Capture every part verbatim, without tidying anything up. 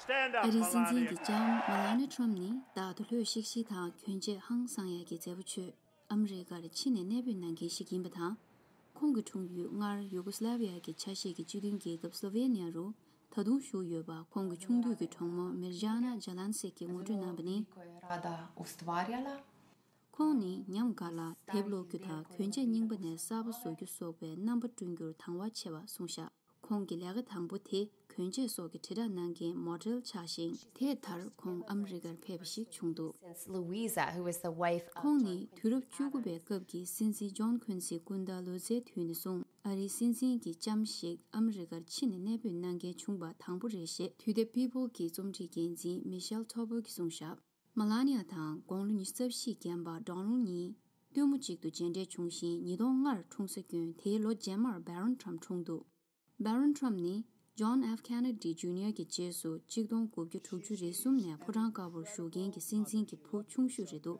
ཨ་རིའི་སྲིད་འཛིན་གྱི་ལྕམ་མ་ལ་ནི་ཁྲམ་ནི་རྟག་ཏུ་ལྷོད་ཤིག་ཤིག་དང་གྱོན་ཆས་ཧང་སང་ཡག་གི་མཛེས་པོ་ཆོས་ཨ་མི་རི་ཀར་ཕྱི་ནས་གནས་སྤོས་གནང་མཁན་ཞིག་ཡིན་པ་དང་། ཁོང་གི་འཁྲུངས་ཡུལ་སྔར་ཡུ་གོ་སི་ལ་བི་ཡ་གི་ཆ་ཤས་ཀྱི་སྤྱི་མཐུན་རྒྱལ་ཁབ་སློ་ཝེ་ནི་ཡ་རུ་ད་དུང་བཞུགས་ཡོད་པ་ཁོང་གི་ཆུང་དུས་ཀྱི་གྲོགས་མོ་མིར་ཇཱ་ན་ཇཱ་ལན་སིག་གིས་ངོ་སྤྲོད་གནང་པ་ནི། ཁོང་ནི་ཉམས་དགའ་ལ་དེབ་ཀློག་རྒྱུ་དང་གྱོན་ཆས་རྙིང་པ་ནས་གསར་པ་བཟོ་རྒྱུ་སོགས་པའི་རྣམ་པ་བསྐྲུན་རྒྱུར་དང་བ་ཆེ་བ་གསུངས་ཤག་ཁོང་གི་ལས་ཀ་དང་པོ་དེ་གྱོན་ཆས་སོགས་ཀྱི་དྲིལ་བསྒྲགས་གནང་མཁན་མོ་ཌེལ་ཆགས་ཤིང་། དེས་མཐར་ཁོང་ཨ་མི་རི་ཀར་ཕེབས་པ་ཞིག་བྱུང་འདུག Since Louisa, who is the wife of ཁོང་ནི་དུས་རབས་བཅུ་དགུ་པའི་སྐབས་ཀྱི་སྲིད་འཛིན་ཇོན་ཁུན་སི་སྐུ་ཟླ་ལོ་ཙཱའི་དུས་ནས་བཟུང་ཨ་རིའི་སྲིད་འཛིན་གྱི་ལྕམ་ཞིག་ཨ་མི་རི་ཀར་ཕྱི་ནས་གནས་སྤོས་གནང་མཁན་བྱུང་བ་དང་པོ་རེད་ཞེས་དུས་དེབ་People གྱི་རྩོམ་སྒྲིག་འགན་འཛིན་མི་ཤེལ་ཐོ་པོ་གིས་གསུངས་ཤག་མ་ལ་ནི་ཡ་དང་དགུང་ལོ་ཉི་ཤུ་རྩ་བཞི་རྐྱེན་པ་ཌོ་ནལ་གཉིས་སྟོན་མོ་གཅིག་ཏུ་མཇལ་འཕྲད་བྱུང་ཞིང་ཉིས་སྟོང་ལྔར་འཁྲུངས་ས་བསྐྱོན། དེའི་ལོ་རྗེས་མར་བྷ་རོན་ཁྲམ་འཁྲུངས་འདུག་བྷ་རོན་ཁྲམ་ནི་ཇོན་ཨེཕ་ཁེ་ནེ་ཌི་ཇུ་ནི་ཡར་གྱི་རྗེས་སུ་གཅིག་སྟོང་དགུ་བརྒྱ་དྲུག་ཅུ་རེ་གསུམ་ནས་ཕོ་བྲང་དཀར་པོར་བཞུགས་མཁན་གྱི་སྲིད་འཛིན་གྱི་བུ་ཆུང་ཤོས་རེད་འདུག་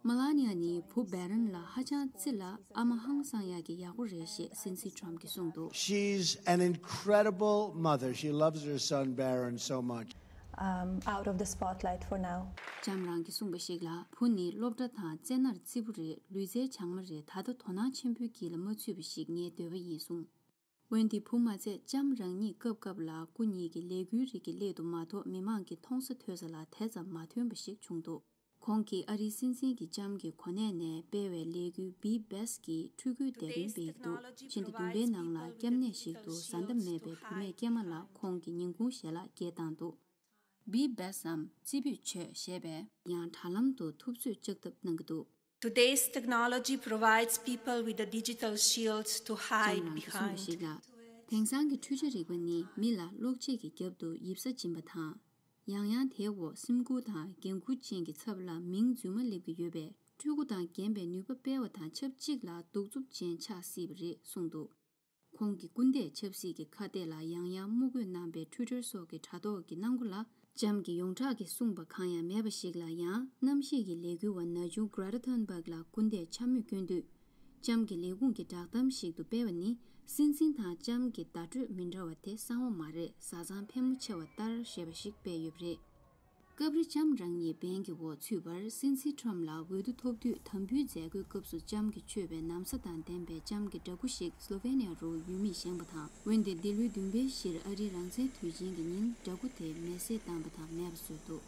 མ་ལ་ནི་ཡ་ནི་བུ་བྷ་རོན་ལ་ཧ་ཅང་བརྩི་ལ་ཨ་མ་ཧང་སང་ཡག་གི་ཡག་པོ་རེད་ཞེས་སྲིད་འཛིན་ཁྲམ་གྱིས་གསུངས་འདུག She's an incredible mother. She loves her son Baron so much. Um, out of the spotlight for now. ལྕམ་རང་གིས་གསུངས་པ་ཞིག་ལ་བུ་ནི་སློབ་གྲྭ་དང་རྩེད་སྣར་བརྩི་པོ་རེད། ལུས་རྩལ་སྦྱང་མ་རེད། ད་ལྟ་དོ་སྣང་ཆེན་པོའི་དཀྱིལ་ལ་མ་ཚུད་པ་ཞིག་ངའི་འདོད་པ་ཡིན་གསུངས། འོན་ཏེ་བུ་མ་ཚད་ལྕམ་རང་ཉིད་སྐབས་སྐབས་ལ་སྐུ་ཉིད་ཀྱི་ལས་འགུལ་རིགས་ཀྱི་སླད་དུ་མ་གཏོགས་མི་མང་གི་མཐོང་ས་ཐོས་ས་ལ་དེ་ཙམ་མ་ཐོན་པ་ཞིག་བྱུང་འདུག་ཁོང་གིས་ཨ་རིའི་སྲིད་འཛིན་གྱི་ལྕམ་གྱི་གོ་གནས་ནས་སྤེལ་བའི་ལས་འགུལ་Be Best གྱི་ཕྲུ་གུའི་བརྡ་དོན་སྤེལ་གྱི་འདུག་ཕྱི་ཟླ་བདུན་པའི་ནང་ལ་སྐྱབས་གནས་ཤིག་ཏུ་བཟའ་ཟླ་མེད་པའི་བུད་མེད་སྐྱེས་མ་ལ་ཁོང་གིས་ཉིན་གུང་ཞལ་ལག་བསྐྱལ་བཏང་འདུག Be Best འམ་རྩེ་ཕུད་མཆོད་ཞེས་པས་ཡང་དྲ་ལམ་དུ་ཐུབ་ཚོད་ལྕགས་ཐབ་གནང་གི་འདུག Today's technology provides people with a digital shield to hide behind. ལྕམ་རང་གིས་གསུངས་པ་ཞིག་ལ། དེང་སང་གི་འཕྲུལ་ཆ་རིག་པ་ནི་མི་ལ་གློག་ཆས་ཀྱི་རྒྱབ་ཏུ་ཡིབ་ས་སྦྱིན་པ་དང་། ཡང་ཡང་དེའི་འོག་སེམས་ཁུར་དང་འགན་འཁུར་ཅན་གྱི་ཚབ་ལ་མིང་རྫུན་མ་སླེབས་ཀྱི་ཡོད་པས་སྤྲུལ་སྐུ་དང་རྒན་པའི་ནུས་པ་སྤེལ་བ་དང་ཆབས་ཅིག་ལ་གདུག་རྩུབ་ཅན་ཆགས་སྲིད་པ་རེད་གསུངས་འདུག་ཁོང་གིས་སྐུ་འདས་ཆབ་སྲིད་ཀྱི་ཁ་གཏད་ལ་ཡང་ཡང་དམུ་རྒོལ་གནང་པའི་ཊུ་ཊར་སོགས་ཀྱི་དྲ་ཐོག་གི་གནང་སྒོ་ལ་ལྕམ་གྱིས་ཡོངས་གྲགས་ཀྱིས་གསུངས་པ་གང་ཡང་མེད་པ་ཞིག་ལ་ཡང་གནམ་གཤིས་ཀྱི་ལས་འགུལ་བ་ན་ཆུང་Greta Thunberg ལ་སྐུ་འདས་འཕྱ་སྨོད་བསྐྱོན་དུས། ལྕམ་གྱི་ལས་ཁུངས་ཀྱི་བསྒྲགས་གཏམ་ཞིག་ཏུ་སྤེལ་བ་ནི་སྲིད་འཛིན་དང་ལྕམ་གྱི་བརྡ་སྤྲོད་མི་འདྲ་བ་དེ་གསང་བ་མ་རེད། བཟའ་ཚང་ཕལ་མོ་ཆེ་བ་ལྟར་ཞེས་པ་ཞིག་སྤེལ་ཡོད་པ་རེད། སྐབས་རེ་ལྕམ་རང་ཉིད་འབེན་གྱི་འོག་ཚུད་པར་སྲིད་འཛིན་ཁྲོམ་ལ་འོས་བསྡུ་ཐོབ་དུས་དམ་འབུལ་མཛད་སྒོའི་སྐབས་སུ་ལྕམ་གྱིས་མཆོད་པའི་ན་བཟའ་དང་ལྡན་པའི་ལྕམ་གྱི་འདྲ་སྐུ་ཞིག་སློ་ཝེ་ནི་ཡ་རུ་ཡུལ་མིས་བཞེངས་པ་དང་། འོན་ཏེ་འདི་ལོའི་བདུན་པའི་གཞིར་ཨ་རིའི་རང་བཙན་དུས་ཆེན་གྱི་ཉིན་འདྲ་སྐུ་དེ་མེ་བསྲེགས་བཏང་པ་དང་མེད་པ་བཟོས་འདུག་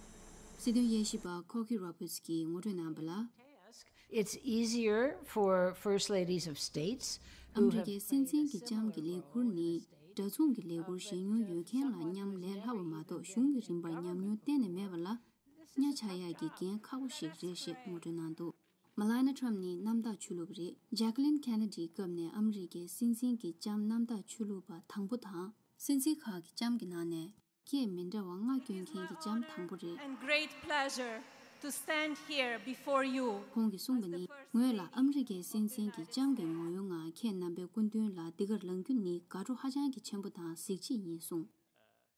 སྲིད་དོན་དབྱེ་ཞིབ་པ་ཁོ་ཁི་རོ་བྷར་ཊི་གིས་ངོ་སྤྲོད་གནང་པ་ལ། It's easier for first ladies of states ཨ་མི་རི་ཀའི་སྲིད་འཛིན་གྱི་ལྕམ་གྱི་ལས་ཁུར་ནི་འདྲ་མཚུངས་ཀྱི་ལས་ཁུར་བཞེས་མྱོང་ཡོད་མཁན་ལ་མཉམ་ལས་སླ་བ་མ་གཏོགས་གཞུང་གི་རིམ་པར་ཉམས་མྱོང་གཏན་ནས་མེད་པ་ལ་གཉའ་ཆག་ཡག་གི་འགན་ཁག་པོ་ཞིག་རེད་ཞེས་ངོ་སྤྲོད་གནང་འདུག་མ་ལ་ནི་ཁྲམ་ནི་གནམ་བདག་ཆོས་ལུགས་རེད། ཇེ་ཀ་ལིན་ཁེ་ནེ་ཌིའི་སྐབས་ནས་ཨ་མི་རི་ཀའི་སྲིད་འཛིན་གྱི་ལྕམ་གནམ་བདག་ཆོས་ལུགས་པ་དང་པོ་དང་། སྲིད་འཛིན་ཁག་གི་ལྕམ་གྱི་ནང་ནས། སྐད་མི་འདྲ་བ་ལྔ་སྐྱོན་མཁན་གྱི་ལྕམ་དང་པོ་རེད། And great pleasure to stand here before you. ཁོང་གིས་གསུངས་པ་ནི། ངོས་ལ་ཨ་མི་རི་ཀའི་སྲིད་འཛིན་གྱི་ལྕམ་གྱི་ངོ་བོའི་ངང་ཁྱེད་རྣམ་པའི་སྐུ་མདུན་ལ་འདི་གར་ལངས་རྒྱུ་ནི་དགའ་སྤྲོ་ཧ་ཅང་གི་ཆེན་པོ་དང་གཟི་བརྗིད་ཡིན་གསུངས།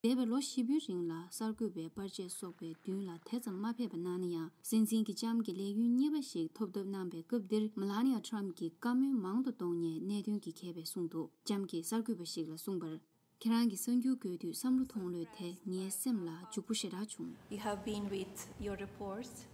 འདས་པའི་ལོ་བཞི་པོའི་རིང་ལ་གསར་འགོད་པའི་པར་ཆས་སོགས་པའི་མདུན་ལ་དེ་ཙམ་མ་ཕེབས་པ་གནང་ན་ཡང་། སྲིད་འཛིན་གྱི་ལྕམ་གྱི་ལས་ཡུན་གཉིས་པ་ཞིག་ཐོབ་ཐབས་གནང་པའི་སྐབས་འདིར་མ་ལ་ནི་ཡ་ཁྲམ་གྱིས་བཀའ་མོལ་མང་དུ་གཏོང་ནས་གནད་དོན་གྱི་མཁས་པས་གསུངས་འདུག་ལྕམ་གྱིས་གསར་འགོད་པ་ཞིག་ལ་གསུངས་པར། ཁྱེད་རང་གི་གསར་འགྱུར་འགོད་དུས་བསམ་བློ་གཏོང་ལོས་དེ་ངའི་སེམས་ལ་འཇུག་པོ་ཞེ་དྲག་བྱུང་། You have been with your reports.